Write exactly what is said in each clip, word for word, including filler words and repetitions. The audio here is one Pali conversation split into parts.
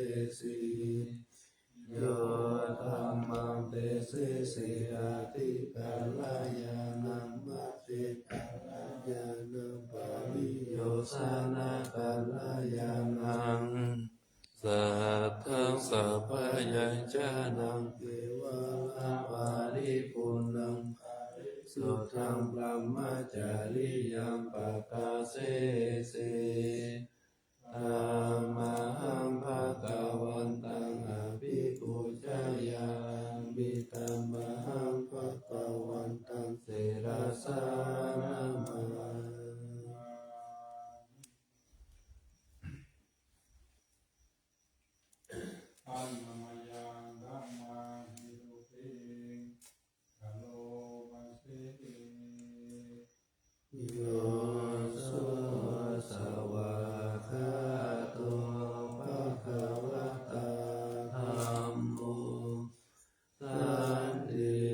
desesi. Yo dhammaṃ desesi atthi kalyāṇaṃ, matthe kalyāṇaṃ, pariyosāna kalyāṇaṃ, sātthaṃ sabyañjanaṃ, kevalā paripūrṇaṃ, parisuddhaṃ brahmacariyaṃ, padassesi. Tamhaṃ bhagavantaṃ abhipūjayāmi. Tamhaṃ bhagavantaṃ sirasā namāmi. Annamayaṃ dhammaṃ hetukiṃ karoma se. Yo so svākkhāto bhagavatā dhammo, sandiṭṭhiko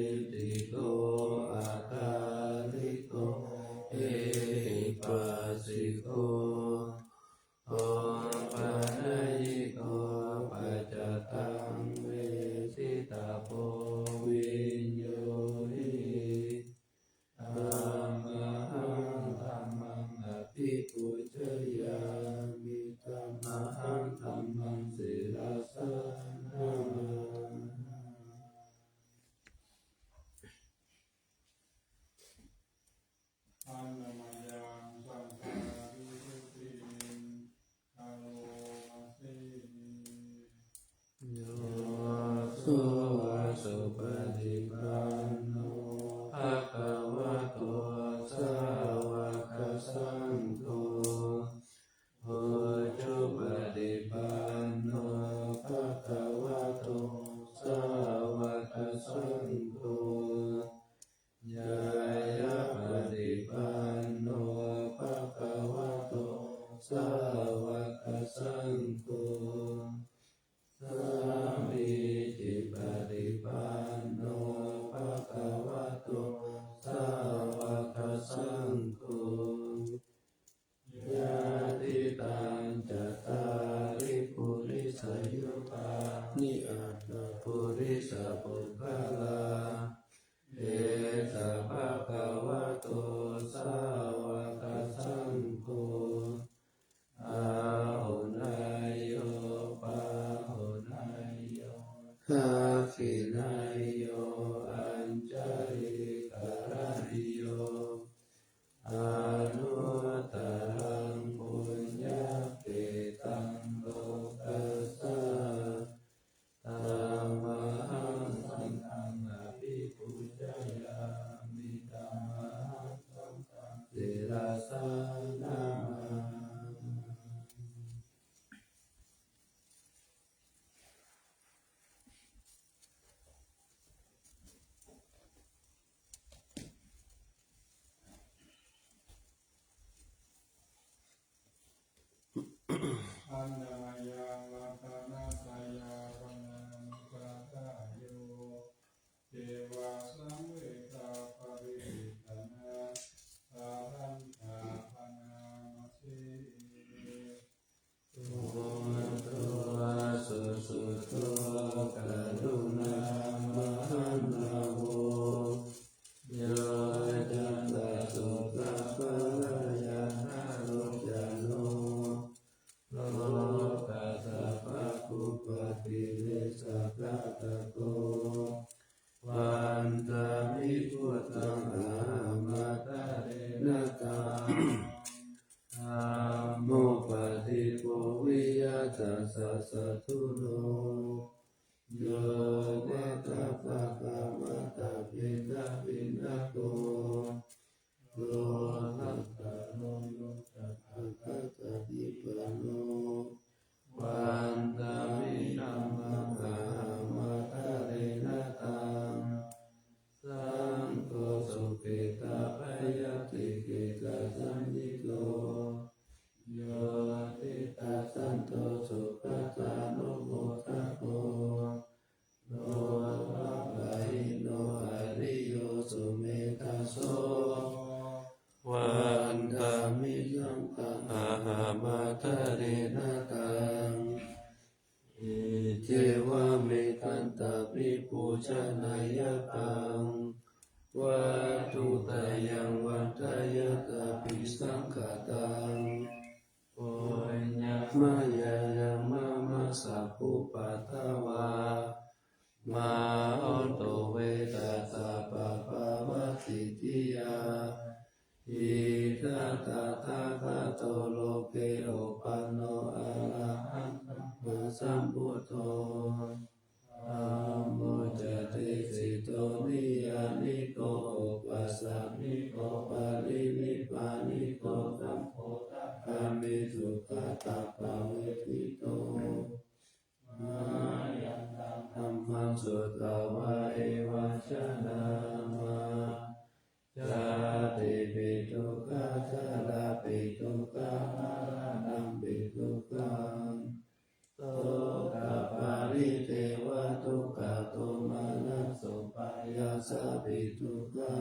akāliko Buddhaṃ ahamatharena taṃ, dhammo paṭipo viya tassa satthuno, yo vadapakamatavedapinako, yo sattaro yo tathāgataparippāno, vandāmi dhammaṃ ahamatharena taṃ, saṅgho sukhetappayattikhetasañhito, yo titthasanto sugatānumodako, lokapahīno ariyo sumedhaso, vandāmi saṅghaṃ ahamatharena taṃ, iccevamekantaṃ vibhūsanāyapaṃ, vatthuttayaṃ vandeyyaṃ abhisaṅkhataṃ, puññaṃ mayā yaṃ mama sabbupaddavā, mā hontu ve tassa pāpāvasittiyā. Idha tathāgato loke uppannā arahaṃ sammāsambuddho, dhammo ca desito niyyāniko opanayiko parinibbāniko saṅgho saṅghamhi sukhatappavedito, mayaṃ taṃ dhammaṃ sutvā evaṃ janāma, jātipi dukkhā jarāpi dukkhā maraṇampi dukkhaṃ, sokaparidevadukkhadomanassupāyāsāpi dukkhā,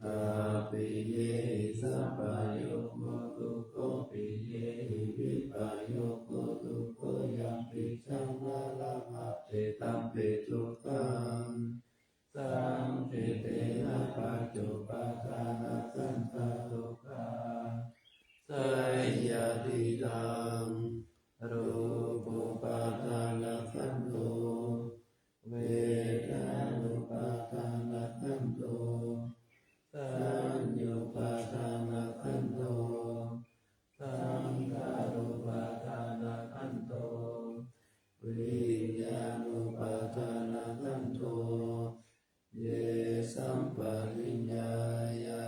appiyehi sampayogo dukkho piyehi vippayogo dukkho, yampicchaṃ na labhate tampi dukkhaṃ, saṅkhittena pañcupādānakkhandhā dukkhā. Seyyathīdaṃ: rūpūpādānakkhandho, vedanūpādānakkhandho, saññāupādānakkhandho, saṅkhārūpādānakkhandho, viññāṇūpādānakkhandho, ye sampariññāya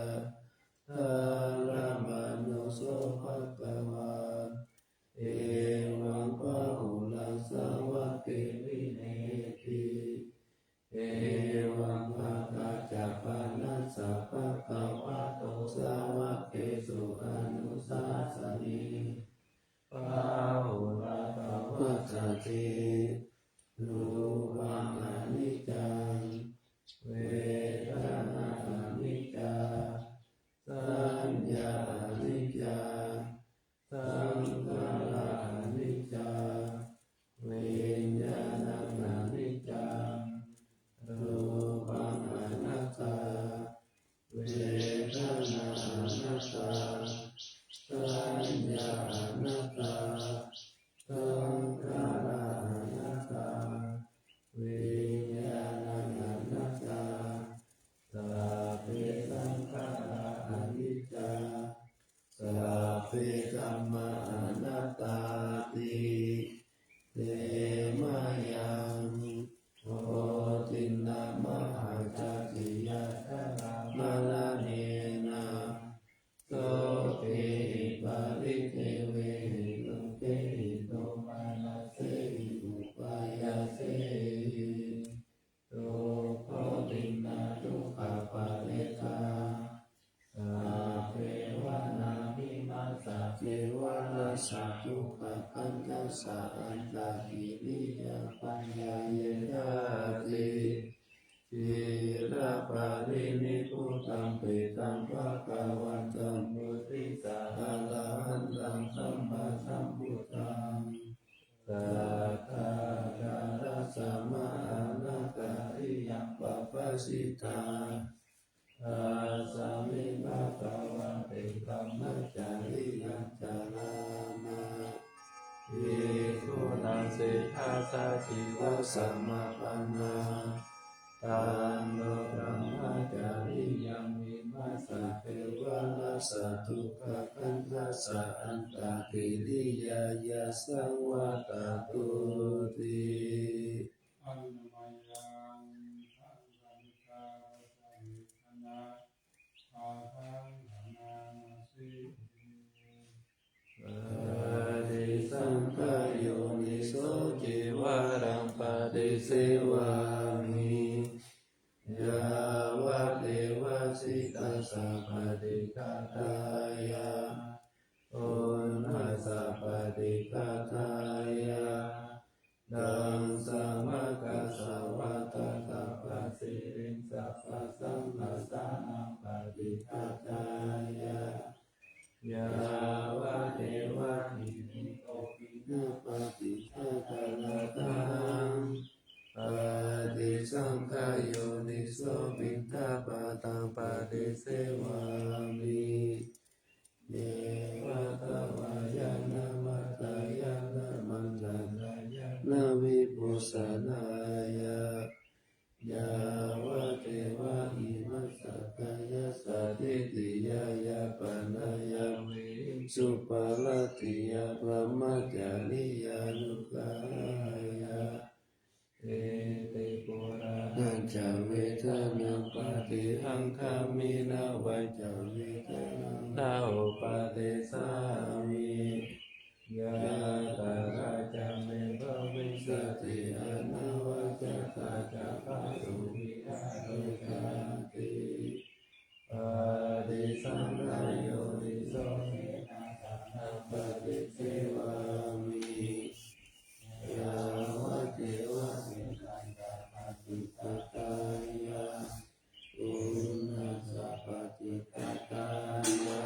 dharamanussūto bhagavā, evaṃ bahulā sāvake vineyya ti. Evamākāpaccamanassa bhagavato sāvakesu anusāsati. Bahulā pavattati. Rūpaṃ aniccaṃ, vedanā aniccā, saññā aniccā, saṅkhārā aniccā, viññāṇaṃ aniccaṃ, rūpaṃ anattā, vedanā anattā, saññā anattā, saṅkhārā anattā, viññāṇaṃ anattā, sabbe saṅkhārā aniccā, sabbe dhammā anattāti. Te mayaṃ koṭinnamahācāciyā jalāmalaṇena sokehi paridevehi dukkhehi domanassehi upāyāsehi. Dukkhoṭinnā dukkhaparittā, sabbe vanaṃ imassa kevalassa dukkhakkhandhassa antakiriyā paññāyena āti. Ciraparinibbutampi taṃ bhagavantaṃ uddissa arahantaṃ sammāsambuddhaṃ satthaṭṭhākarasamānakariyaṃ pabbajitā. Tasmā bhagavā te brahmacariyaṃ carāma. Bhikkhūnaṃ seṭṭhassa jīvasamappannā taṃ lokaṃ brahmacariyaṃ vimassa kevalassa dukkhakhandhassa antakiriyāya saṃvattatuti. Annamayaṃ saṅghamikāpaccavekkhaṇapāṭhaṃ bhaṇāma se. Paṭisaṅkhā yoniso cevaraṃ paṭisevāmi, yāvadeva sītassa paṭighātāya, uṇhassa paṭighātāya, daṃsamakasavātātapasiriṃsapasamphassānaṃ paṭighātāya, yāvadeva kinnippokinappaṭighātarattaṃ. Paṭisaṅkhā yoniso piṇḍapātaṃ paṭisevāmi, neva davāya na madāya na maṇḍanāya na vibhūsanāya, yāvadeva imassa kāyassa ṭhitiyā yāpanāya vihiṃsuparatiyā brahmacariyānuggahāya, iti purāṇañca vedanaṃ paṭihaṅkhāmi navañca vedanaṃ na uppādessāmi, yātrā ca me bhavissati anavajjatā ca phāsuvihāro cāti. Paṭisaṅkhā yoniso jiṇhassānaṃ paṭisevāmi, yāvadeva sītassa paṭighātāya, uṇhassa paṭighātāya,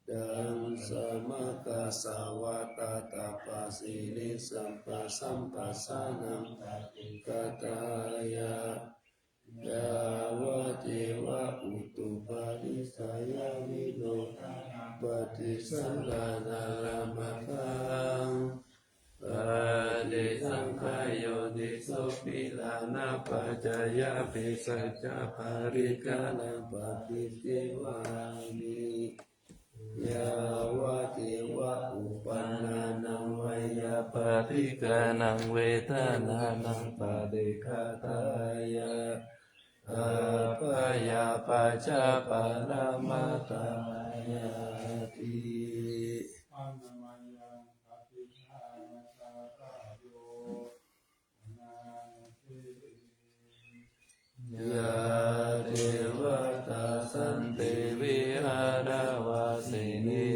daṃsamakasavātātapasiriṃsapasamphassānaṃ paṭighātāya, yāvadeva utuparissayavinodanaṃ paṭisallānārāmatthaṃ. Paṭisaṅkhā yoniso gilānapaccayabhesajjaparikkhāraṃ paṭisevāmi, yāvadeva uppannānaṃ veyyābādhikānaṃ vedanānaṃ paṭighātāya, abyāpajjhaparamatāyāti. Annamayaṃ paṭiggaṇhassa kāyo bhaṇāma se. Yā devatā santi vihāravāsinī,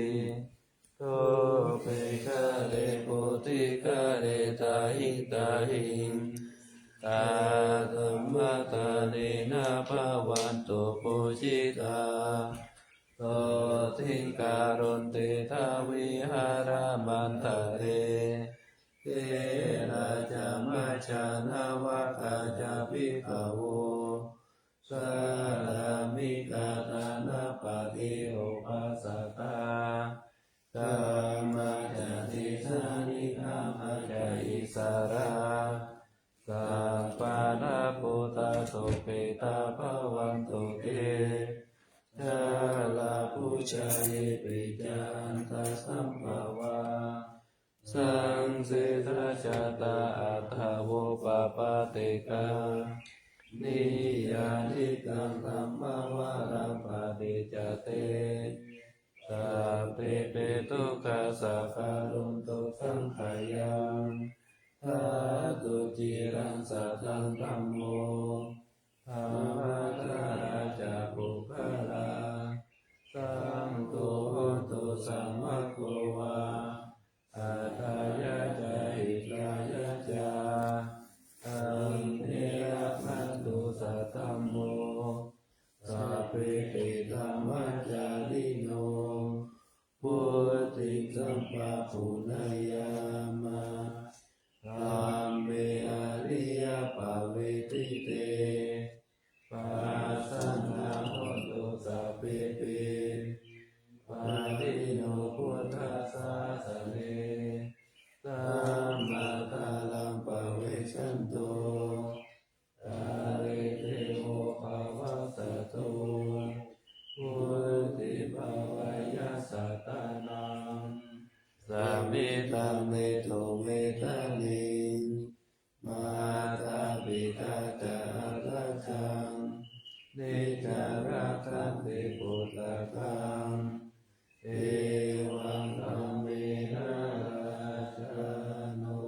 thūpe ghare bodhighare tahiṃ tahiṃ, tā dhammadānena bhavantu pūjitā, sotthiṃ karontedha vihāramaṇḍale. Therā ca majjhā navakā ca bhikkhavo, sārāmikā dānapatī upāsakā, gāmā ca desā nigamā ca issarā, sappāṇabhūtā supetā bhavantu te. Jalābujā yepi ca aṇḍasambhavā, saṃsedajātā athavopapātikā, niyyānikaṃ dhammavaraṃ paṭicca te, sabbepi dukkhassa karontu saṅkhayaṃ. Ṭhātu ciraṃ sataṃ dhammo, dhammaddharā ca puggalā, saṅgho hotu samaggo va, atthāya ca hitāya ca. Amhe rakkhatu saddhammo, sabbepi dhammacārino, vuḍḍhiṃ sampāpuṇeyyāma, dhamme ariyappavedite. Pasannā hontu sabbepi, pāṇino buddhasāsane. Sammā dhāraṃ pavecchanto, kāle ca rakkhanti puttakaṃ. Evaṃ dhammena rājāno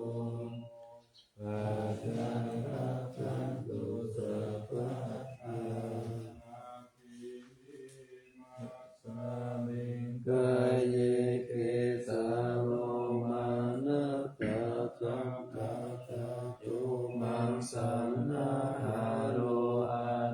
pajaṃ rakkhantu sabbadā. Asmiṃ kāye kecā lomā nakhā ca candamā ca bhummā ca kho bhū ca rājā ca lamāni ca maṇi ca bhū ca ca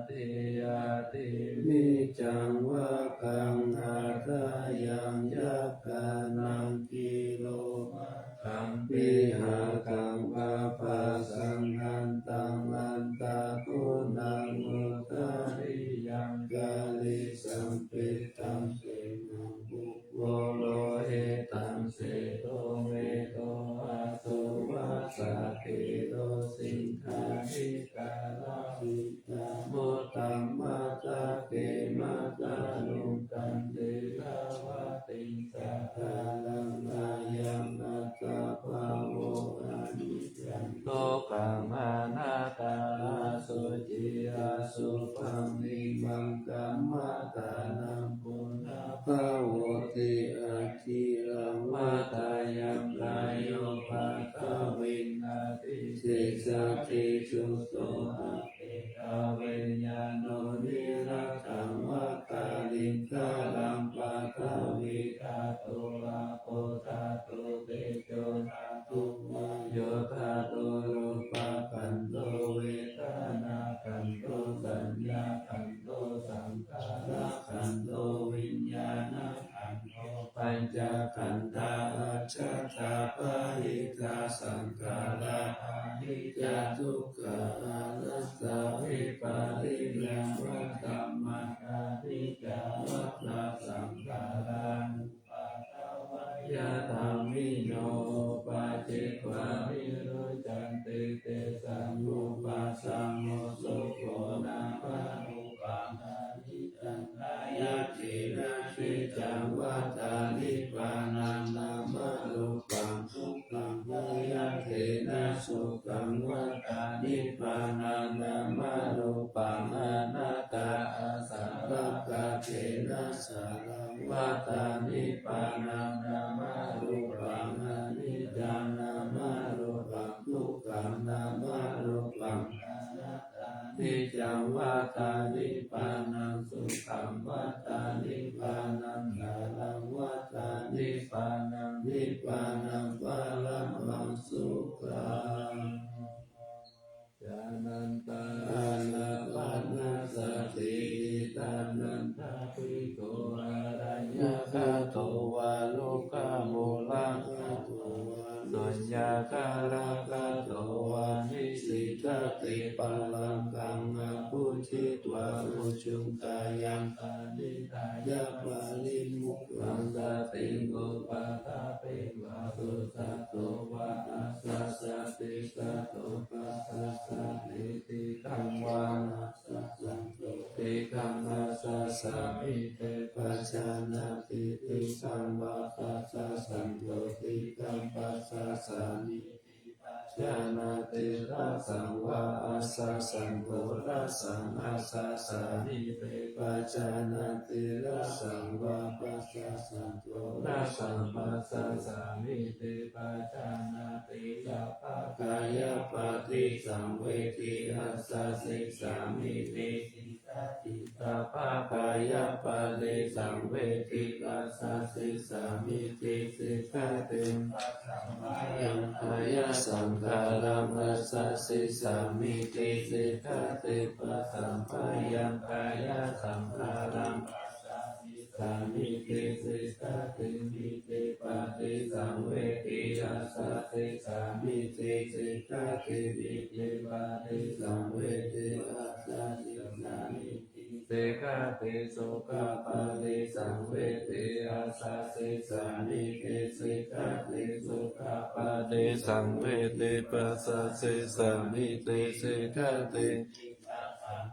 tiṭṭhati. Niccaṃ vā kaṃ hadayaṃ yakkhānaṃ kiromataṃ pīhakaṃ ābhassam dantaṃ lantaguṇaṃ udariyaṃ karīsaṃ pittaṃ senaṃ pubbo lohitaṃ sedo medo asu vassa khīro siṅghāṇi ca lassikā muttaṃ matthake matthaluṅganti dvattiṃ ca dhāraṃ ayaṃ attabhāvo aniccaṃ dukkhaṃ anattā asuci asubhaṃ nimmānakaṃ matthaṅgam punabbhavoti aciraṃ vatayaṃ kāyo paṭhaviṃ abhisessati chuddho apetaviññāṇo niratthaṃ vata nikkhallaṃ paṭhavī dhātu āpo dhātu tejo dhātu vāyo dhātu rūpakkhandho vedanākkhandho saññākkhandho saṅkhārakkhandho viññāṇakkhandho pañcakkhandhā ajjhattā bahiddhā saṅkhārā aniccā dukkhā anattā vipariṇāmadhammaṭṭhānaṃ aniccā vata saṅkhārā uppādavayadhammino uppajjitvā nirujjhanti tesaṃ vūpasamo sukho. Nāmarūpaṃ aniccāyatena niccaṃ vata nibbānaṃ nāmarūpaṃ dukkhaṃ āyatena sukhaṃ vata nibbānaṃ nāmarūpaṃ anattā āsavakkhātena saraṃ vata nibbānaṃ nāmarūpaṃ aniccaṃ nāmarūpaṃ dukkhaṃ nāmarūpaṃ anattā niccaṃ vata nibbānaṃ sukhaṃ vata nibbānaṃ saraṃ vata nibbānaṃ nibbānaṃ paramaṃ sukhaṃ. Anantā nānapannasati tadantaṃ bhikkhū araññagāto vā rukkhamūlagato vā suññakāraṃ gato vā nisīdati pāpakaṃ abhujjhitvā ujukaṃ paṇidhāya parimokkhaṃ. Satiṃ upaṭṭhapetvā susato vā asassati sato passasati dīghaṃ vā asassati dīghaṃ asassāmīti pajānāti dīghaṃ vā passassanti dīghaṃ passassatīti pajānāti rassaṃ vā assassanto rassaṃ assassāmīti pajānāti rassaṃ vā passassanto rassaṃ passassāmīti pajānāti sabbakāyapaṭisaṃvedi assasissāmīti siddhati sabbakāyapaṭisaṃvedi assasissāmīti siddhati. Passampāyaṃ kāyasaṅkhāraṃ assasissāmīti siddhati passampāyaṃ kāyasaṅkhāraṃ passasissāmīti siddhati. Pītipaṭisaṃvedi assasissāmīti siddhati pītipaṭisaṃvedi assasissāmīti siddhati. Sukhapaṭisaṃvedi assasissāmīti siddhati sukhapaṭisaṃvedi passasissāmīti siddhati.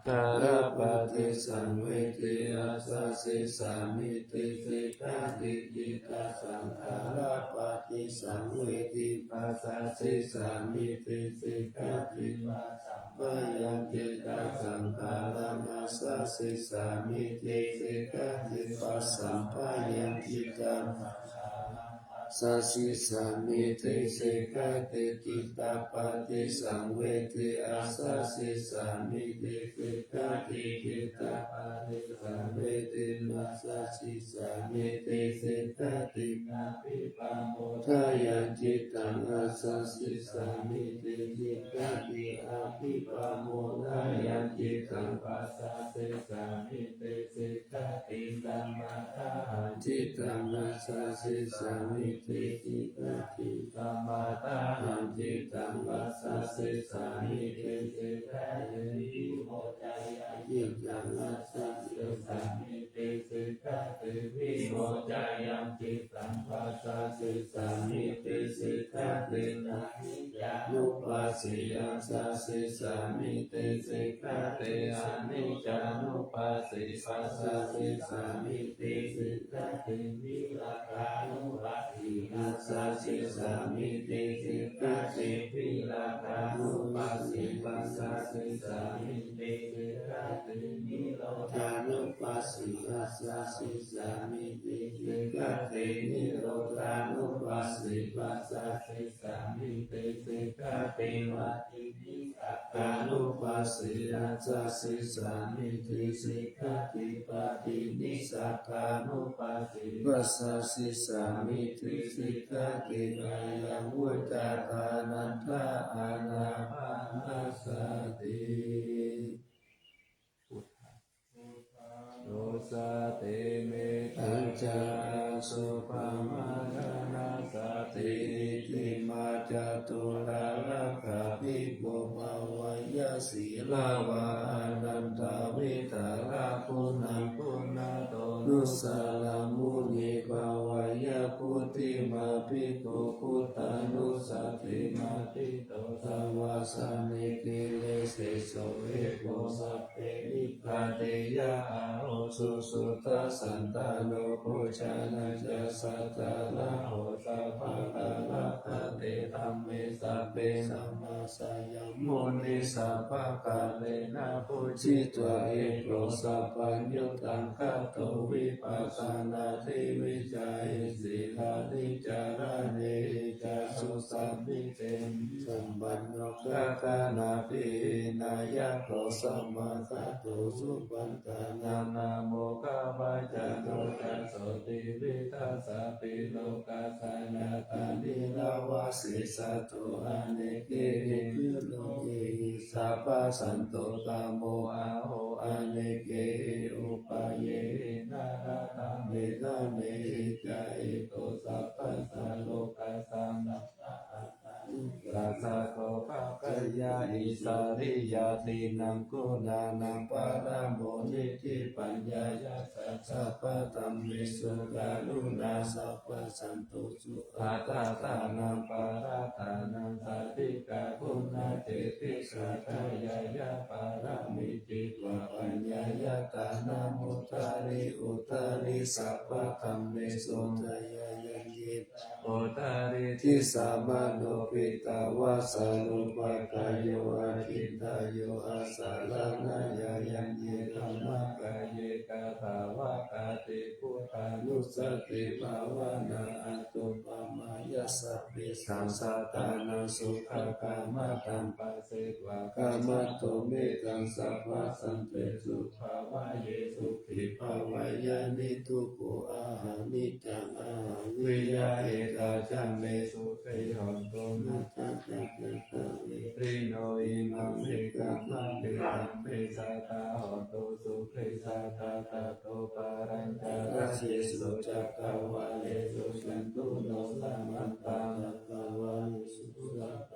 Saṅkhārapaṭisaṃvedī passasissāmīti sikkhāti. Cittasaṅkhārapaṭisaṃvedī passasissāmīti sikkhāti. Passamphayaṃ cittasaṅkhāraṃ passasissāmīti sikkhāti. Passamphayaṃ cittasaṅkhāraṃ passasissāmīti sikkhāti. Cittapaṭisaṃvedī passasissāmīti sikkhāti. Cittapaṭisaṃvedī passasissāmīti sikkhāti. Abhipamodāya cittaṃ passasissāmīti sikkhāti. Abhipamodāya cittaṃ passasissāmīti sikkhāti. Samaddāhaṃ cittaṃ passasissāmīti sikkhāti. Samaddāhaṃ cittaṃ passasissāmīti sikkhāti. Vimoccayaṃ cittaṃ passasissāmīti sikkhāti. Vimoccayaṃ cittaṃ passasissāmīti sikkhāti. Aniccānupassī passasissāmīti sikkhāti. Aniccānupassī passasissāmīti sikkhāti. Viraggānupassī passasissāmīti sikkhāti. Viraggānupassī passasissāmīti sikkhāti. Nirodhānupassī passasissāmīti sikkhāti. Nirodhānupassī passasissāmīti sikkhāti. Paṭinissaggānupassī passasissāmīti sikkhāti. Paṭinissaggānupassī passasissāmīti sikkhāti. Ayaṃ vuccatā ānandā ānāpānasati. Buddhānussati, mettā ca asubhāmaraṇā sati, niṭṭhimā ca tūlarākā bhikkhū bhāweyya sīlavā anantavidhāraguṇaguṇato nusaraṃ munisāvakā. Bhāweyya buddhimānā bhikkhu buddhānussatimatthito savāsanīdhi neseso eko sabbe nibbānīyā ahoso. Suddhassantāno bojjhaṅgā ca jātā rāhulā sabbakārā pate dhamme sabbe sammā sāyamūne sabbakālena bhujitā eko sabbaññutaṅgāto vipassānādhivijjhāyī sīlavicarane ca susamādhite visampanno gaganābhidhānaṃ nāyako samāgato supaṇṇānaṃ nāmo gavacano ca sotthi vidassāpi lokassa jātā nirayaṃvasesā. Anekehi lokehi sabbasanto dhammo aho anekehi upāyehi narattha mettā mehi ca eko sabbassa lokassa sabbā sato bhāgāya issariyā dīnaṃ guṇānaṃ paramo niddhi paññāya ca sabbadhammesu karuṇā sabbasanto sukhā sattānaṃ paratānaṃ sādhikā guṇā cetikā dāyāyā pāramī citvā paññāya tāna mudhārī udhārī sabbadhammesu dāyāyā udhārī disā mano pītvā sarūpakāyo akintayo āsaraṇāya yaṃ ye dhammakāye katvā kāti buddhānussatibhāvanā anuppamāya sabbesaṃ sattānaṃ sukhakaṃ maṅgalaṃ pāsetvā kāmato mettaṃ sabbasantesu bhāvaye sukhī bhāvaye niddukkho ahaṃ niccaṃ ahaṃ vihāmi. Etā ca me sukhī hontu maṅgalañca sabbā sotthī bhavantu. Imaṃ me kaṃ manditaṃ me sadā hontu sukhī sadā tato balañca rājesu cakkavāḷesu cātuno samantā cakkavāḷesu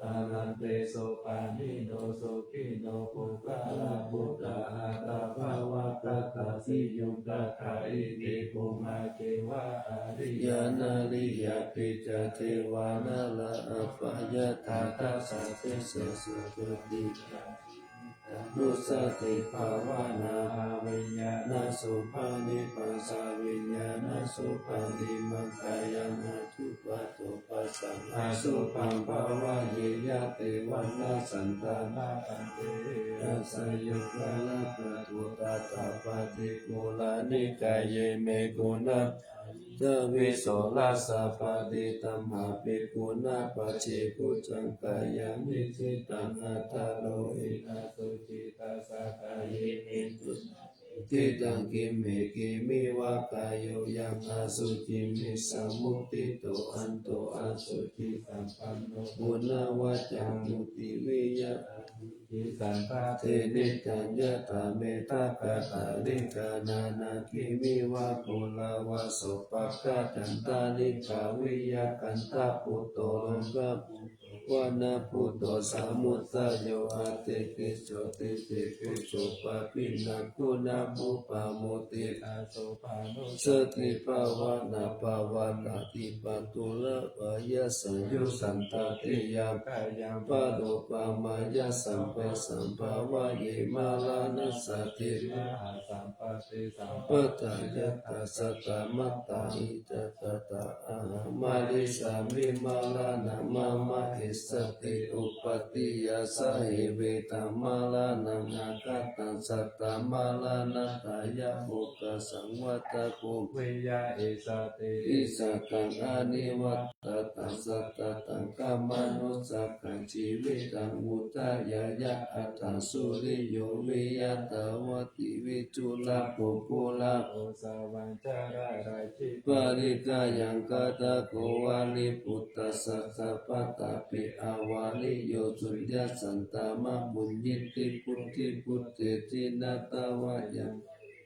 ānandesu pāṇino sukhino puggalā buddhā attabhāvagatāsi yuṃ tathā iti bhummā devā ariyā nariyā pi ca devā nalā appayiṭṭhā tassa tejasā sugatī anussatibhāvanā. Aviññāṇasuppanippassā viññāṇasuppanimmaṃ kāyaṃ ajjhattapaṭipassaṃ asuppaṃ bhāvaye. Yadidaṃ vaṇṇasaṃ tathāpare, asayuṃ kālakañjū tathāpare. Purāṇikāye me guṇā dvīso rasa paṭidhammapi guṇapāṭibhujjhaṃ kāyaṃ nikkhittaṃ aṭṭharohi asuciṃ tassa kāye niṭṭhitaṃ. Kiñci kiṃ me kiṃ me va kāyo yaṃ asuciṃ visamuttito anto asucisampanno guṇavaccaṃ puthiviyaṃ asuciṃ saṅkhāte niccaṃ yathā me ṭhākatha likhaṇa. Na kiñci va purā va sopāga cantalikkha viya kaṇṭaputto lokaputto vaṇṇaputto samudayo atikkhiso ṭhitikucco pāpiṇhā guṇā vuppā moditabbo anussatibhāvanā pavattati pāturappayasayuṃ santatiyā kāyaṃ parūpamāya sampassaṃ bhāvaye maraṇassate mahāsampatti sampadā. Yattha jātamattā hi tattha āhaṃ marissāmi maraṇaṃ mama essati uppattiyā sahe vedhaṃ maraṇaṃ agataṃ sattha maraṇatthāya oghatiṃ vata bhūmiyaṃ essati issataṃ anivatthataṃ sattataṃ khamāno sakkhaṃ jīvitaṃ udayāya aṭṭhaṃsu riyo viya tavati viṭū rāhu kurāhu savā carāraji parikkayaṃ kaṭṭhako vāriputtassa sapattapi avariyo suññassatama buññetti buddhi buddhe jinatavayaṃ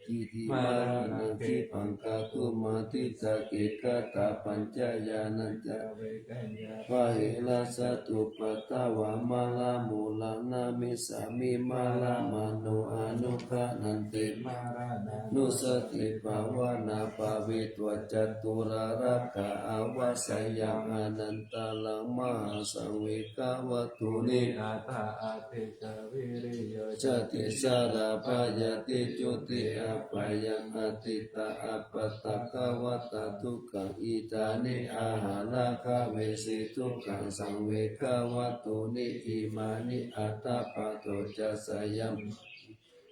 iti maraṇaṃ khippaṃ kātumatthita kekatha pañcayānañca vegaññā pahīnā jātupaddavā maraṃ maraṇaṃ namissāmi maraṇā maraṇā no anuggaṇhanti maraṇānussatibhāvanā bhāvitvā caturāgā avassayaṃ anantaraṃ mahāsaṃvegavatthuni aṭṭha atthi ca viriyo cati jārā byādhi juti apāyaṃ atiṭṭhā apattakkhavatā dukkhā idāni aharakavesi dukkhasaṃvegavattuni imāni aṭṭha pādo ca sayaṃ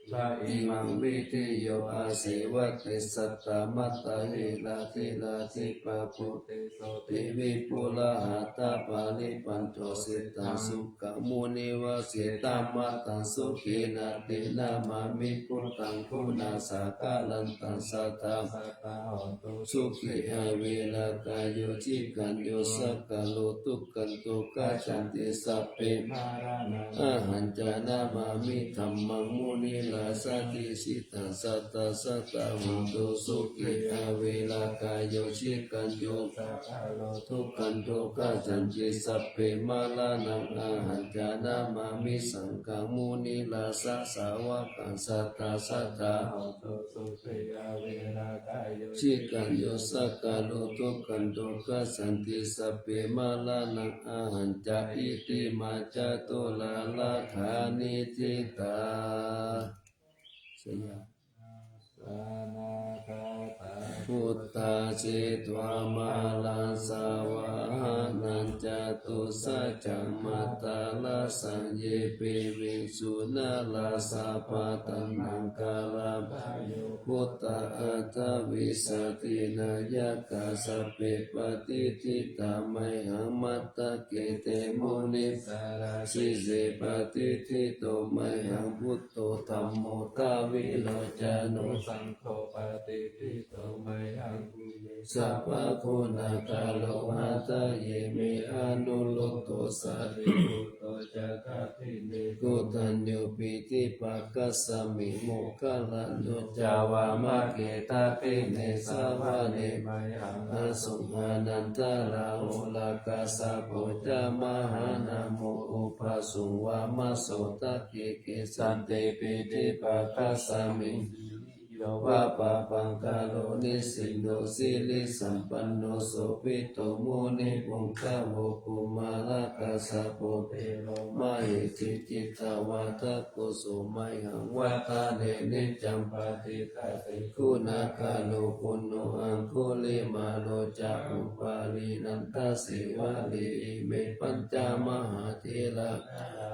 imaṃ vidheyo asevati satta mattā hirādi rādi pāpude sotthiṃ vipulā ha tā paripatto seṭṭha sukhamuninā vajjitaṃ mataṃ sukhena te namāmi buddhaṃ guṇāsaṅgharantaṃ sadā sadā hontu sukhī averā kāyo jikañño sakalo dukkhando gacchanti sabbe maraṇā ahañca namāmi dhammaṃ munirājadesitaṃ sadā sadā hontu sukhī averā kāyo jikañño sakalo dukkhando gacchanti sabbe maraṇā ahañca namāmi saṅghaṃ munirājasāvakaṃ sadā sadā hontu sukhī averā kāyo jikañño sakalo dukkhando gacchanti sabbe maraṇā ahañca itimā caturāgā niṭṭhitā. Buddhā jetvā māraṃ savāhanaṃ catusaccāmatarasaṃ ye piviṃsu narāsabhā. Taṇhaṅkarādayo buddhā aṭṭhavīsati nāyakā sabbe patiṭṭhitā mayhaṃ matthake te munissarā. Sīse patiṭṭhito mayhaṃ buddho dhammo dvilocano saṅgho patiṭṭhito mayhaṃ sabbaguṇākaro. Hadaye me anuruddho sārīputto ca dakkhiṇe koṇḍañño piṭṭhibhāgasmiṃ moggallāno ca vāmake. Dakkhiṇe savane mayhaṃ āsuṃ ānandarāhulā kassapo ca mahānāmo ubhāsuṃ vāmasotake. Kesante piṭṭhibhāgasmiṃ yo vāpappaṅkaro nisinno sirisampanno sobhito munipuṅgavo. Kumārakassapo thero mahesī cittavādako so mayhaṃ vadane niccaṃ patiṭṭhāsi guṇākaro. Puṇṇo aṅgulimālo ca upālī nandasīvalī ime pañca mahātherā.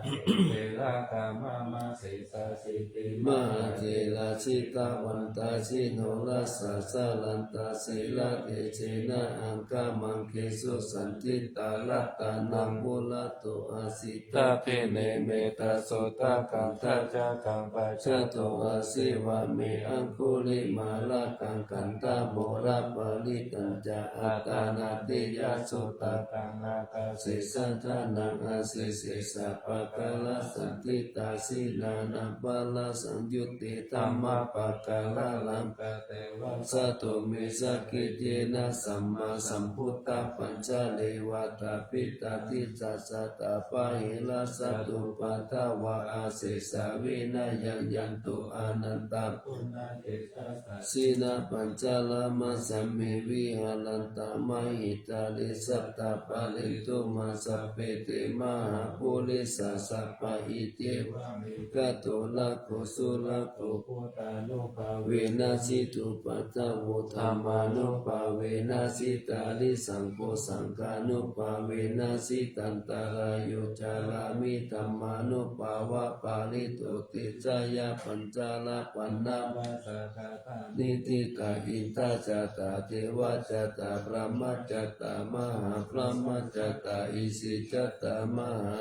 Therā kāmamā sesāsīti mahātherā jitavanto jinorasā jalantā sīlatejena aṅgamaṅgesu saṇṭhitā. Ratanaṃ purato āsi dakkhiṇe mettasuttakaṃ dhajaggaṃ pacchato āsi vāme aṅgulimālakaṃ. Khandhamoraparittañca āṭānāṭiyasuttakaṃ ākāse chadanaṃ āsi sesā pākārasaṇṭhitā. Jinānānāparasaṃyutte dhammapākāralaṅkate vasato me sakiccena sammāsambuddhapañjare. Vātapittādisañjātā bāhirajjhattupaddavā asesā vinayaṃ yantu anantaguṇatejasā. Jinapañjaramajjhamhi viharantā mahītale sattappāretu majjhape te mahāpurisāsabhā. Iccevam gato rakkho surakkho buddhānubhāvena jitupaddavo dhammānubhāvena jitārisaṅgho saṅghānubhāvena jitantarāyo carāmi dhammānubhāvapālito. Te jayya pañjara paṇṇavasakātāni ṭhitā indajātā devajātā brahmajātā mahābrahmajātā isijātā mahā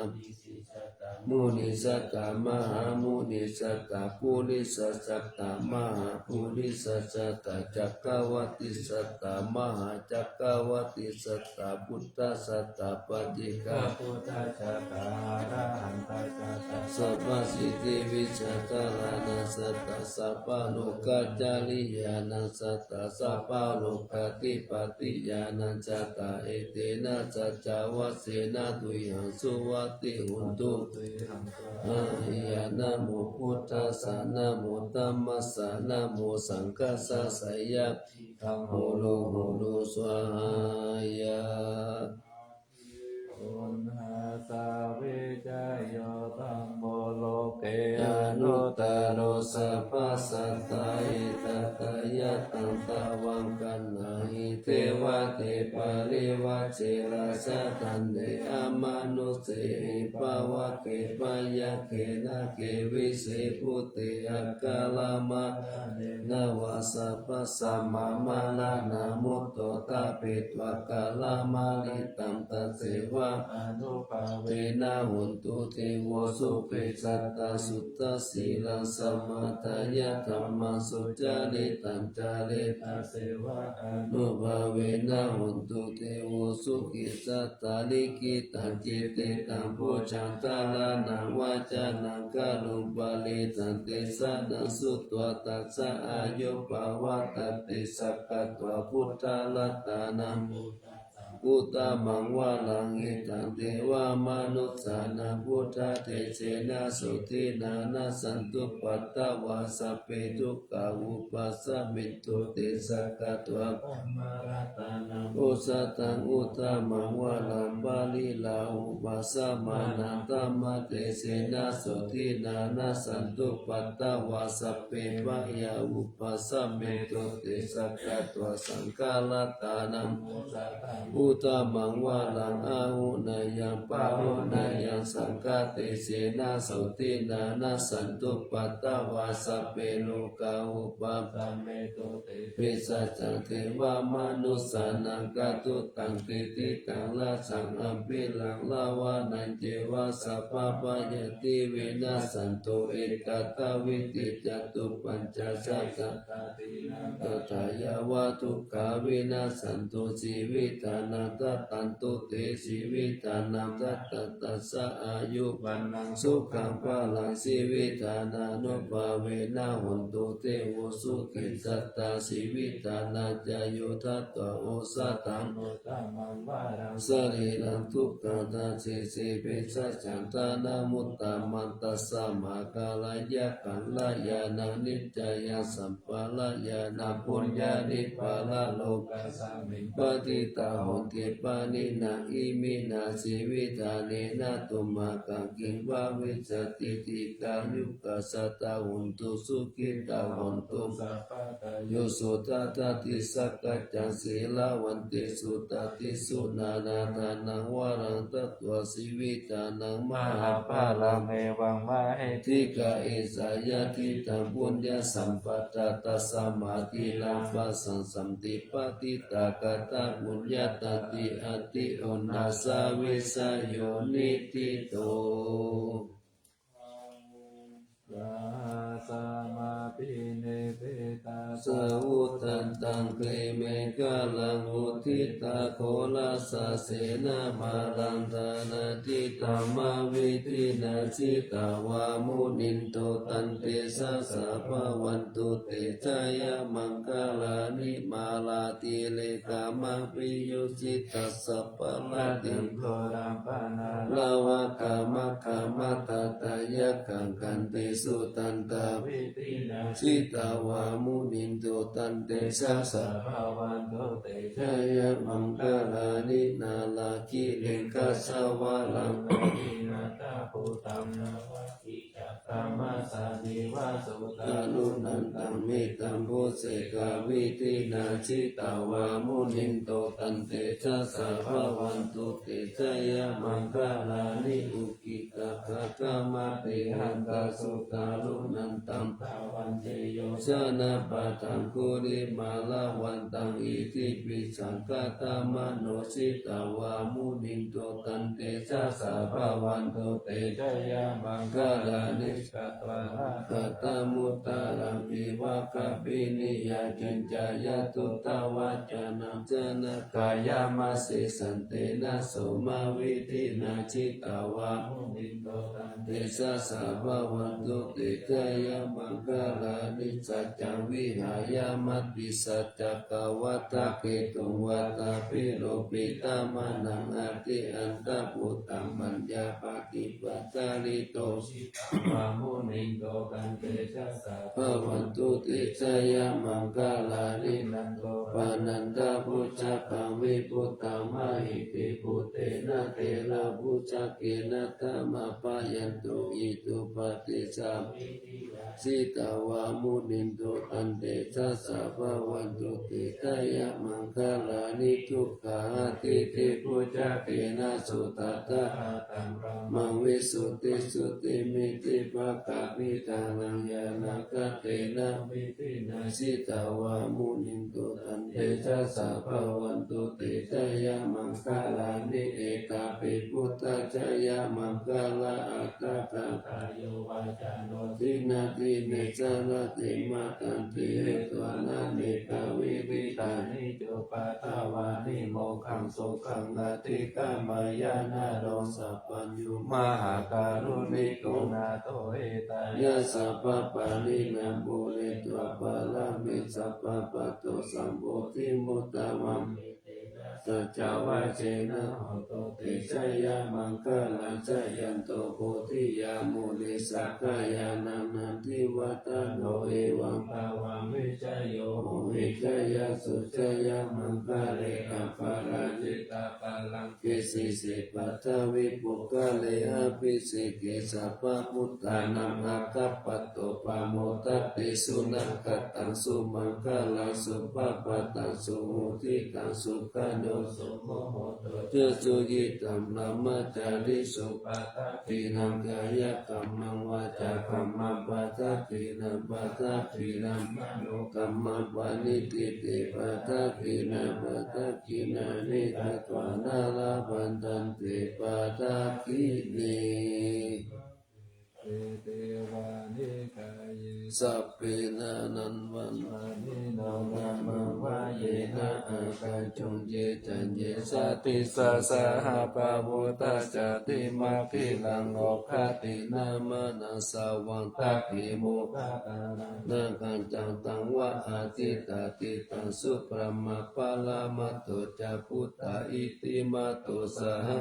munijātā mahāmunijātā purisajātā mahāpurisajātā cakkavattijātā mahācakkavattijātā buddhajātā paccekabuddhajātā arahantajātā sabbasiddhivijjādharānañjātā sabbalokacāriyānañjātā sabbalokadhipatiyānañjātā etena saccavajjena tuyhaṃ suvatthi hotu. Tuyhaṃ svaha. Namo buddhassa, namo dhammassa, namo saṅghassa, jayasiddhaṃ hotu hotu svāhāya. Uṇhassa vijayo dhammo loke anuttaro sabbasatthā. Etadayyaṃ taṃ tvaṃ gaṇhāhi devate parivajje rājadaṇḍe amanussehi pāvake byagghe nāge vise bhūte akālamaraṇena vā sabbasmā maraṇā mutto ṭhapetvā kālamāritaṃ. Tasseva ānubhāvena hotu devo sukhī sattā suddhasīlaṃ samādāya dhammaṃ sucaritaṃ care. Tasseva ānubhāvena hotu devo sukhī sattā likkhitaṃ cintitaṃ pūjaṃ dhāraṇaṃ vācanaṃ garuṃ paṇītaṃ desanaṃ sutvā tassa āyuṃ pavaḍḍhatīti. Sakkatvā buddharatanaṃ uttamaṃ varaṃ hitaṃ devamanussānaṃ buddhatejena sotthinā nassantupaddavā sabbe dukkhā vūpasamentu te. Sakkatvā dhammaratanaṃ osathaṃ uttamaṃ varaṃ pariḷāhūpasamanaṃ dhammatejena sotthinā nassantupaddavā sabbe bhayā vūpasamentu te. Sakkatvā saṅgharatanaṃ uttamaṃ varaṃ āhuneyyaṃ pāhuneyyaṃ saṅghatejena sotthinā nassantupaddavā sabbe rogā vūpasamentu te. Pisācaṃ devamanussānaṃ kātukaṃ kittitaṃ rasaṃ abhilaṃ ravanañceva sabbabhayāti vinassantu ekadā vīti catuppañcasatasāti nakkhattaṃ yāva dukkhā vinassantu jīvitana Dadantu te jīvitaṃ datta tassa āyu vaṇṇaṃ sukhaṃ balaṃ jīvitaṃ anubhāvena hontu devo sukhī sattā jīvitā. Nāñca yo tattva osathaṃ uttamaṃ varaṃ sarīraṃ dukkhaṃ dasesi vesajaṃ ṭhānamuttamaṃ. Tasmā kālena kalyāṇaṃ niccāya sampādayānaṃ puññāni paralokasmiṃ patiṭṭhā honti pāṇinā. Iminā jīvitāni na tumhākaṃ kiṃ bhavissati dīghāyukā sadā hontu sukhitā hontu. Yo suddhadāsi sakyaṃ sīlavantesu dasesu nānādānaṃ varaṃ datvā jīvitaṃ mahapphalaṃ evaṃ mahessikā icchāya diṭṭhaṃ puññasampadā. Tasmā dīnā pasaṃsanti patiṭṭhā katā puññatā ti atthi uṇhissavijayo niṭṭhito. Sahassamabhinimmitasāvudhantaṃ grīmekhalaṃ uditaghorasasenamāraṃ dānādidhammavidhinā jitavā munindo tantejasā bhavatu te jayamaṅgalāni. Mārātirekamabhiyujjhitasabbarattiṃ ghorampanāḷavakamakkhamathaddhayakkhaṃ khantīsudantavidhinā jitavā munindo tantejasā bhavatu te jayamaṅgalāni. Nāḷāgiriṃ gajavaraṃ atimattabhūtaṃ dāvaggicakkamasanīva sudāruṇantaṃ mettambusekavidhinā jitavā munindo tantejasā bhavatu te jayamaṅgalāni. Ukkhittakhaggamatihatthasudāruṇantaṃ dhāvantiyojanapathaṅgulimālavantaṃ iddhībhisaṅkhatamano jitavā munindo tantejasā bhavatu te jayamaṅgalāni. Katvāna kaṭṭhamudaraṃ iva gabbhinīyā ciñcāya duṭṭhavacanaṃ janakāyamajjhe santena somavidhinā jitavā munindo tantejasā bhavatu te jayamaṅgalāni. Saccaṃ vihāya matisaccakavādaketuṃ vādābhiropitamanaṃ atiandhabhūtaṃ paññāpadīpajalito jitavā munindo tantejasā bhavatu te jayamaṅgalāni. Nandopanandabhujagaṃ vibudhaṃ mahiddhiṃ puttena therabhujagena damāpayanto iddhūpadesavidhinā jitavā munindo tantejasā bhavatu te jayamaṅgalāni. Duggāhadiṭṭhibhujagena sudaṭṭhahatthaṃ brahmaṃ visuddhijutimiddhibakābhidhānaṃ ñāṇāgadena vidhinā jitavā munindo tantejasā bhavatu te jayamaṅgalāni. Etāpi buddhajayamaṅgalaaṭṭhagāthā yo vācano dinadine sarate matandī hitvānanekavividhāni cupaddavāni mokkhaṃ sukhaṃ adhigameyya naro sapañño. Mahākāruṇiko nātho hitāya sabbapāṇinaṃ pūretvā pāramī sabbā patto sambodhimuttamaṃ saccavajjena hotu te jayamaṅgalaṃ. Jayanto bodhiyā mūle sakyānaṃ nandivaḍḍhano evaṃ tvaṃ vijayo hohi jayassu jayamaṅgale. Aparājitapallaṅke sīse paṭhavipokkhare abhiseke sabbabuddhānaṃ aggappatto pamodati. Sunakkhattaṃ sumaṅgalaṃ supabhātaṃ suhuṭṭhitaṃ sukhaṇo sumuhutto ca suyiṭṭhaṃ brahmacārisu. Padakkhiṇaṃ kāyakammaṃ vācākammaṃ padakkhiṇaṃ padakkhiṇaṃ manokammaṃ paṇidhī te padakkhiṇā padakkhiṇāni katvāna labhantatthe padakkhiṇe. Sabbe nānaṃ varaṃ pāṇino nāmaṃ vayena ākañchuṃ ye caññe sadisā saha pavutthajātimakkhīlaṃ oghatiṇṇamanāsavaṃ dakkhemoghataraṃ nāgaṃ candaṃva asitātitaṃ. Subrahmā paramatto ca puttā iddhimato saha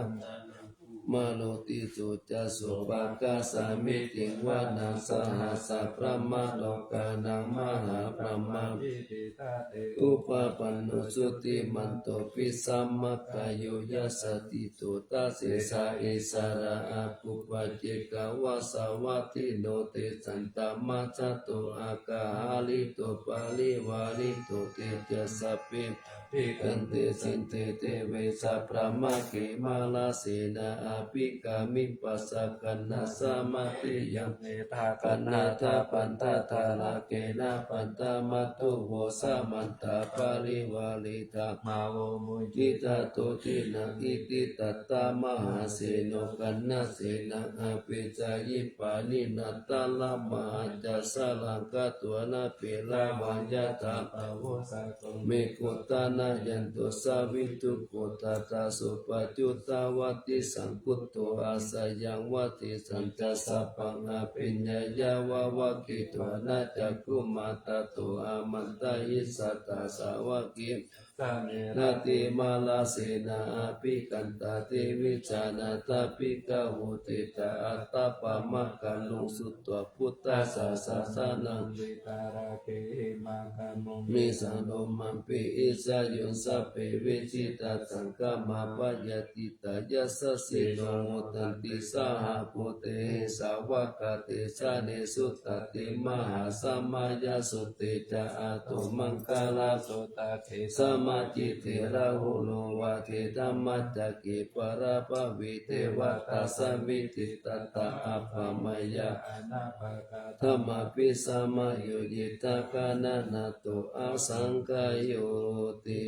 Maruti so ca sopāga samitiṃ vanaṃ. Sahassaṃ brahmalokānaṃ mahābrahmābhitiṭṭhati upapanno jutimanto bhismākāyo yasassi so. Dasete issarā āgū paccekavasavattino tesañca majjhato oghatiṇṇato parivārito. Te ca sabbe abhikkante sainde deve sabrahmake mārasenā abhikkāmi. Passa kaṇhassa mandiyaṃ etha kaṇhatha bandhatha rāgena bandhamatthu vo. Samantā parivāretha mā vo muñcittha sotthinnaṃ. Iti tattha mahāseno kaṇhasenaṃ apesayi. Pāṇinā talamāhacca saraṃ katvāna bheravaṃ yathā pāvussako megho thanayanto savijjuko. Tadā so paccudāvatti saṅkuddho asayaṃvase sañcāya sabbaṃ abhiññāya vavakkhitvāna cakkhumā. Tato āmantayi satthā sāvake sāsane rate. Mārasenā abhikkantā te vijānātha bhikkhavo. Te ca ātappamakaruṃ sutvā buddhassa sāsanaṃ vītarāgehi mā gamuṃ. Vītarāgehi mā gamuṃ nisaromampi itthayo. Sabbe vijitasaṅgāmā bhayātītā yasassino modanti saha bhūtehi sāvakā te janesutāti. Mahāsamayasutte ca ātumaṅgalāni suddhasamayaṃ samitiṃ rahu rogā te dhammacakke paṭhaviṃ devatā samitiṃ tattha appamāya anāpāgā dhammāpi samayodhitāti gaṇnato asaṅkhāyoti.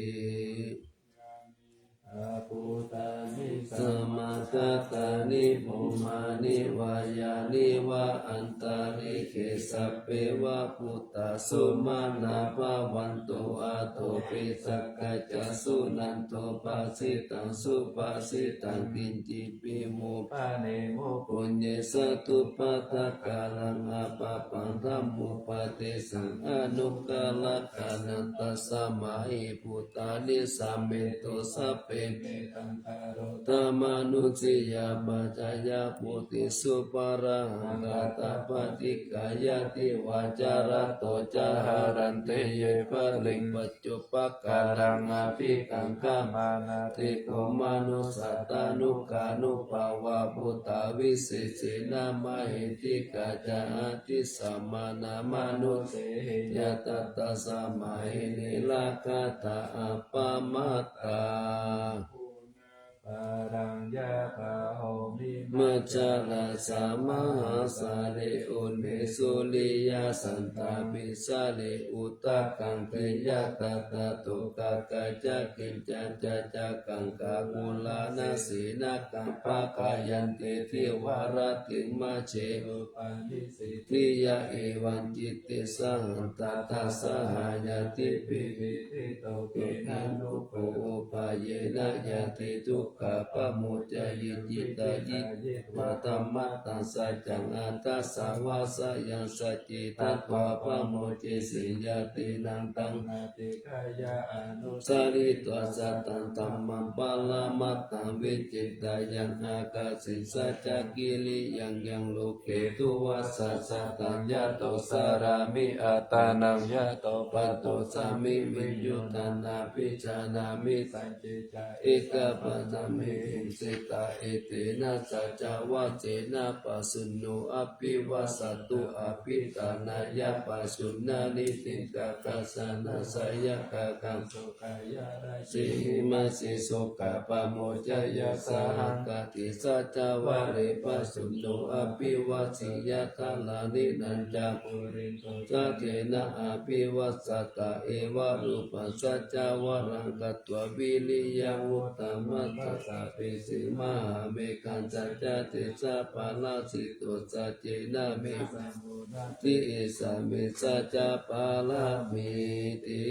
Bhūtāni samāgatāni bhummāni vā yāni va antalikkhe sabbeva bhūtā sumanā bhavantu athopi sakkacca suṇantu bhāsitaṃ. Subhāsitaṃ kiñcipi vo bhaṇemu puññe sadupādakaraṃ apāpaṃ dhammupadesaṃ anukarakkhanaṃ. Tasmā hi bhūtā nisāmethu sabbe manussiyā pajāya vuḍḍhī subarahaṃ katā paṭiggaṇhati vā ca rato ca haranti ye baliṃ paccupakaraṃ abhikaṅkhamānā te kho manussā tanukkhaṇupāvā bhūtā visesena mahiddhikā ca atissāma manussehi ñātatā tasmā hi ne rakkhatha appamattā. Paraṃ yātā homi majjhā rājā mahāsale une suriyā santāpi sale uttakaṅkhe yathā tadokā kāyā kiñcā ca cakaṅkha kurāna senā kampakāyante dvāratthiṃ majjhe upanissi ṭṭhiyā evaṃ citte sahaṃ tadasahāyā diṭṭhipi viṭṭhito kena nuppo upāyena yati dukkhā pamuccayi cittayi dhammattaṃ saccaṃ aṭṭhasavasayaṃ sacce tatvā pamuccesi yati naṃ taṃ anussaritvā sataṃ dhammaṃ paramatthaṃ vichittayaṃ ākaseṃ saccakiriyaṃ yaṃ loke duvasaṃ sataṃ yato carāmi attānaṃ yato pattossāmi viññūhīnaṃ abhijānāmi sacce ca ekapāsami hiṃsitā etena saccavajjena pāsūno abhivajjatu abhiṭhānāya pāsūnaṃ niṭṭhitaṃ kassāna sāyakā kāso himasī sokā pamuccaya sahagatī saccavajje pāsūno abhivajjeyya dāraṇīnañca purindo saccena abhivajjatā evarūpaṃ saccavajjena katvā viriyamuttamaṃ sabbītiṃ mahāmeghā saccadesaparatito saccena me sammo natthi esaṃ me saccaparametti.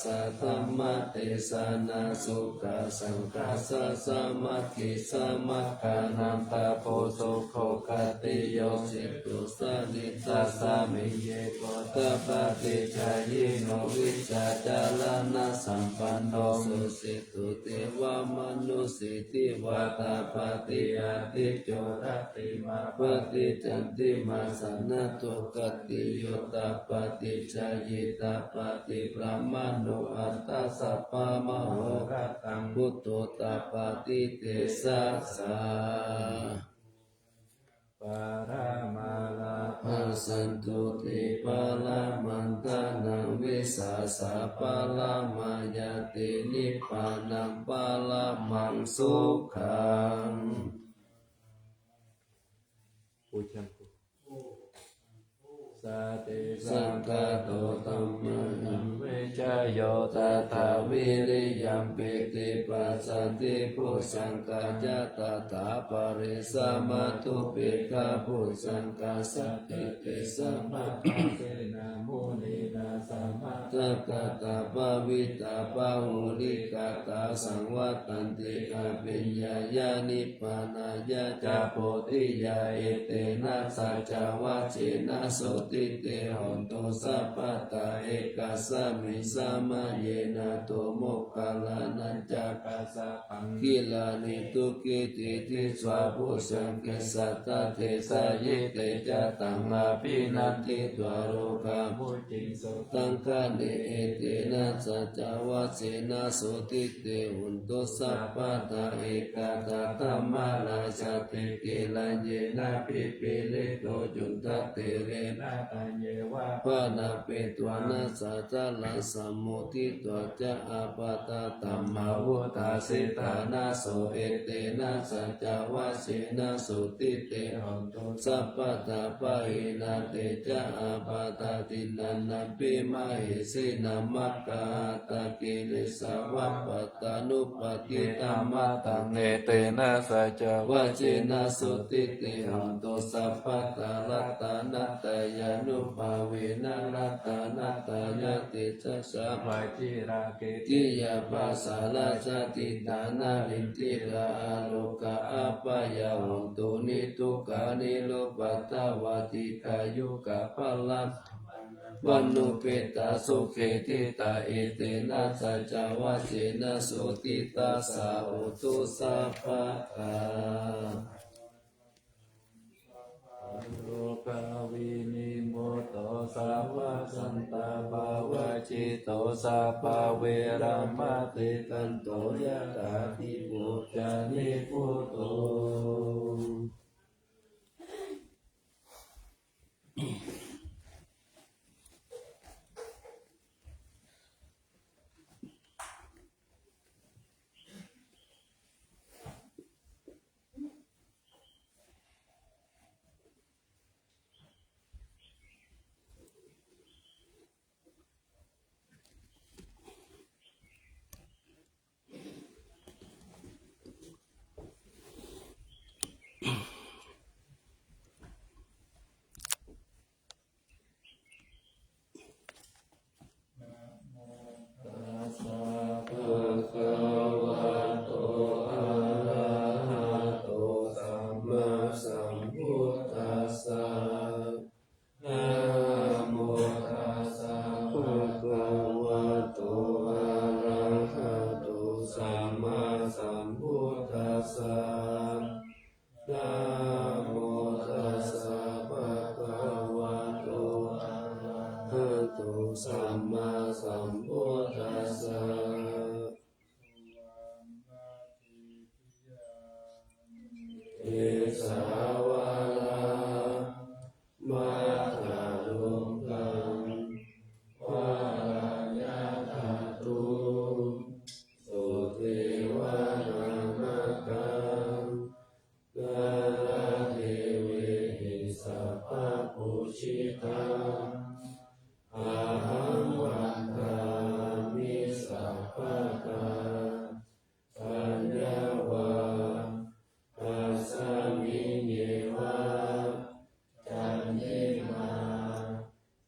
Dhammadesana sukhā saṅghassa sāmaggī, samaggānaṃ tapo sukho. Khatiyo seṭṭho santi, tasmiṃ ye gotta paṭijāyino, vijjācaraṇasampanno susi tu devamanussīti vātapāti ādicco rattimābhāti candimā sannaddho. Khatiyo tappāti jhāyī tappaṭibrāhmaṇo, atha sabbamahorattaṃ buddho tappāti tejasā. Pāramā labhā santuṭṭhī paramaṃ dhanaṃ, vijjā ca paramā ñātī nibbānaṃ paramaṃ sukhaṃ. Sati saṅkhāto dhammaṃ vicayo tathā, viriyampīti passaddhi bojjhaṅgā ca tathāpare, samādhupekkhabojjhaṅgā sattete sabbadassinā, muninā sammadakkhātā bhāvitā bahulīkatā, saṃvattanti abhiññāya nibbānāya ca bodhiyā. Etena saccavajjena sotthi te hotu sabbadā, ekasmiṃ samaye nātho moggallānañca kassapaṃ, gilāne dukkhite disvā bojjhaṅge satta desayi. Te ca taṃ abhinanditvā rogā mucciṃsu taṅkhaṇe. Etena saccavajjena sotthi te hotu sabbadā, ekadā dhammarājāpi gelaññenābhipīḷito, yuttatthirena taññeva bhaṇāpetvāna sādaraṃ, sammoditvā ca ābādhā tamhā vuṭṭhāsi ṭhānaso. Etena saccavajjena sotthi te hotu sabbadā, pahīnā te ca ābādhā tiṇṇannampi mahesinaṃ, maggāhatakilesāva pattānuppattidhammataṃ. Etena saccavajjena sotthi te hotu sabbadā, ratanattayānubhāvena ratanattayā tejasā, vajirakkhe tīyabhaddharā jātidā nālī, dhīrā arogā abyāyo hontu, niddukkhā nirupaddavā dīghāyukā balā vaṇṇupetā sukhī dīghā. Etena saccavajjena sotthi tassa hotu sabbadā. Rogā vinimutto, sabbasantāpavajjito, sabbaveramatikkanto, yathā dīpo ca nibbuto. Namo tassa bhagavato arahato sammāsambuddhassa. Namo tassa bhagavato arahato sammāsambuddhassa. Namo tassa bhagavato arahato sammāsambuddhassa. Kesavāna matthaluṅgaṃ varaññātatthu sudevanāmakam gandhadevehi sabbapūjitaṃ ahaṃ vandāmi sabbadā. Jaññā vā asmiṃ ye vā candimā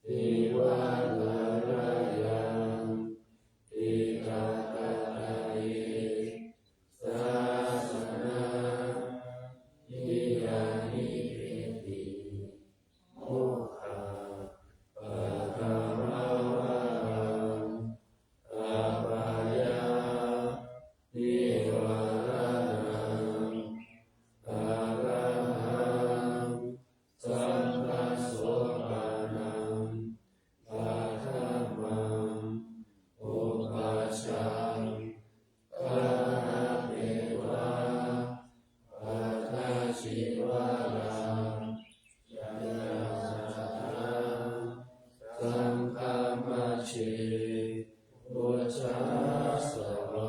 iva nārayaṃ Sopānaṃ paṭhamaṃ upajjhaṃ gahatvā pattacīvaraṃ yaññā saṅghamajjhe bujjhāsavā.